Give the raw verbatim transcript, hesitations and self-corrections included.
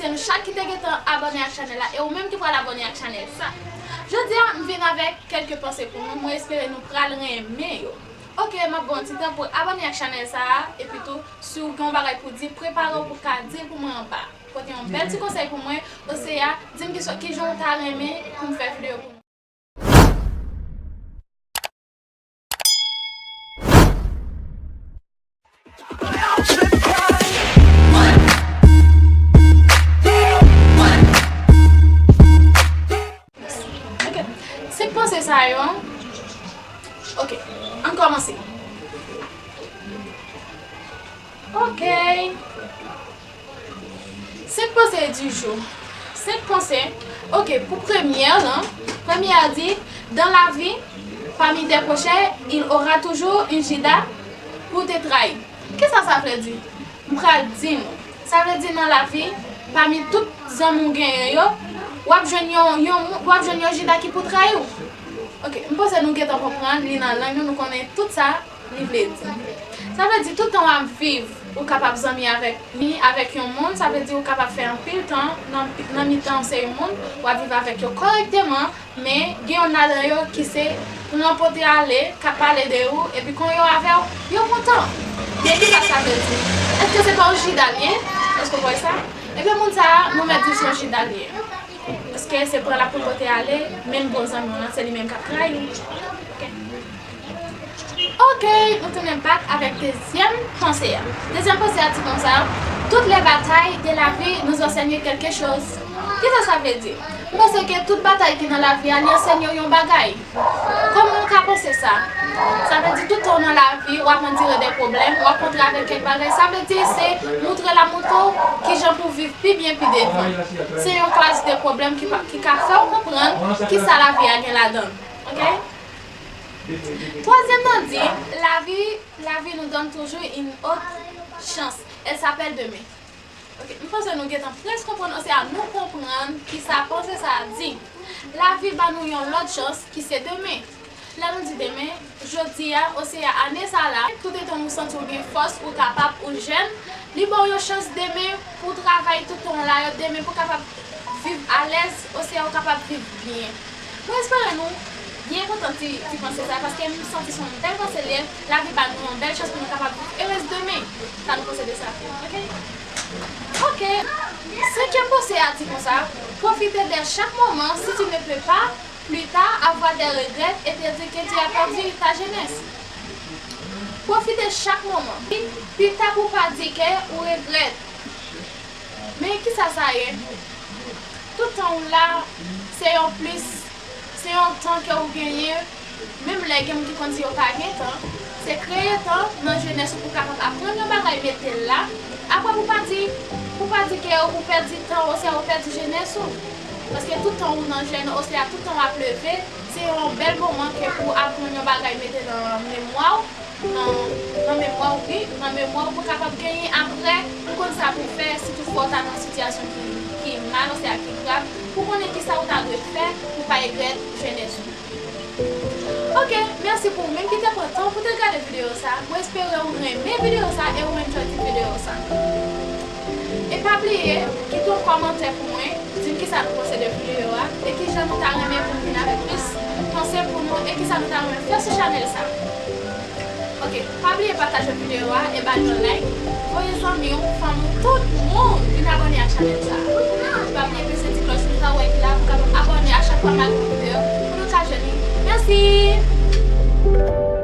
Nou chak ki te gentan abòne ak chanèl la, e ou menm ki pral abòne ak chanèl sa. Jodi a, m vin avèk kèlke panse pou nou, mwen espere nou pral renmen yo. Ok, m ap ba w ti tan pou abòne ak chanèl sa a, epi tou, si w gen yon bagay pou di, prepare w pou w ka di l pou mwen anba. Pote yon bèl ti konsèy pou mwen, osea, di m ki sa, ki jan w ta renmen pou m fè videyo pou nou. Ok. Senk panse sa yo. Ok. Ann kòmanse. Ok. Senk panse di jou. Senk panse. Ok, pou premyè lan, premyè a di, dans la vie, parmi tes proches, il aura toujours un Judas pour te trahir. Kisa sa vle di? M pral di nou. Sa vle di nan lavi, pami tout zanmi w genyen yo, w ap jwenn yon, yon, w ap jwenn yon Jida ki pou trayi w. Ok, m panse nou gentan konprann li nan lang nou, nou konnen tout sa li vle di. Sa vle di tout tan w ap viv, ou kapab zanmi avèk, ni avèk yon moun, sa vle di ou kapab fè anpil tan nan, nan mitan yon seri moun, w ap viv avèk yo kòrèkteman, men gen youn ladan yo ki se pran pote ale, k ap pale de ou, epi kon yo avè w, yo kontan. Men kisa sa vle di? Èske se pa yon Jida l ye? Èske w kwè sa? Ebyen moun sa a, nou mèt di se yon Jida l ye. Paske se pran l ap pran pote ale, menm bon zanmi w lan, se li menm k ap trayi w. Ok. Ok, nou tounen back avèk dezyèm panse a. Dezyèm panse a di konsa, toutes les batailles de la vie nous enseignent quelque chose. Kisa sa vle di? M panse ke tout batay ki nan lavi a, li ansèye w yon bagay. Kòman w ka panse sa? Sa vle di tout tan w nan lavi, w ap andire de pwoblèm, w ap kontre avèk kèk bagay. Sa vle di se moutre l ap moutre w kijan pou w viv pi byen pi devan. Se yon kalite de pwoblèm ki pa, ki ka fè w konprann kisa lavi a gen ladan l. Ok? Twazyèm nan di, la vie, la vie nous donne toujours une autre chance. Elle s'appelle demain. Ok, m panse nou gentan prèske konprann, osea nou konprann kisa panse sa a di. Lavi ba nou yon lòt chans ki se demen. Lè nou di demen, jodi a, osea ane sa la, toutotan ou santi w gen fòs, ou kapab, ou jèn, li ba w yon chans demen pou w travay tout tan w la yo, demen pou w kapab viv alèz, osea ou kapab viv byen. Mwen espere nou byen kontan ti, ti panse sa, paske m santi se yon bèl panse l ye, lavi ba nou yon bèl chans pou nou kapab viv erez demen. Sa nou panse de sa? Ok? Ok. Senkyèm panse a di konsa, profite de chaque moment si tu ne peux pas plus tard avoir des regrets et te dire que tu as perdu ta jeunesse. Pwofite chak moman. Pita pou w pa di ke ou regrèt. Men kisa sa ye? Tout tan w la, se yon plis, se yon tan ke w genyen. Menm lè gen moun ki konn di yo pa gen tan, se kreye tan nan jenès ou pou w kapab aprann yon bagay, mete l la. Apre pou w pa di, pou w pa di ke ou pèdi tan w, osea ou pèdi jenès ou. Paske tout tan ou nan jèn, osea tout tan w ap leve, se yon bèl moman ke pou w aprann yon bagay, mete nan memwa w. Nan, nan memwa w, wi, nan memwa w pou w kapab genyen apre, ou konn sa pou w fè, si toutfwa w ta nan sitiyasyon ki, ki mal, osea ki grav, pou w konnen kisa w ta dwe fè pou w pa regrèt jenès ou. Ok, mèsi pou ou menm ki te pran tan pou te gade videyo sa. Mwen espere ou renmen videyo sa e ou enjoy ti videyo sa. E pa bliye, kite yon kòmantè pou mwen, di m kisa nou panse de videyo a, e kijan nou ta renmen pou m vin avèk plis panse pou nou, e kisa nou ta renmen fè sou chanèl sa. Ok, pa bliye pataje videyo a e ba l yon like, voye zanmi w, fanmi w, tout moun vin abòne ak chanèl sa. Pa bliye peze ti klòch pou w ta wè ki la pou w kapab abòne a chak fwa m lage yon videyo pou nou ka jwenn li. Mèsi!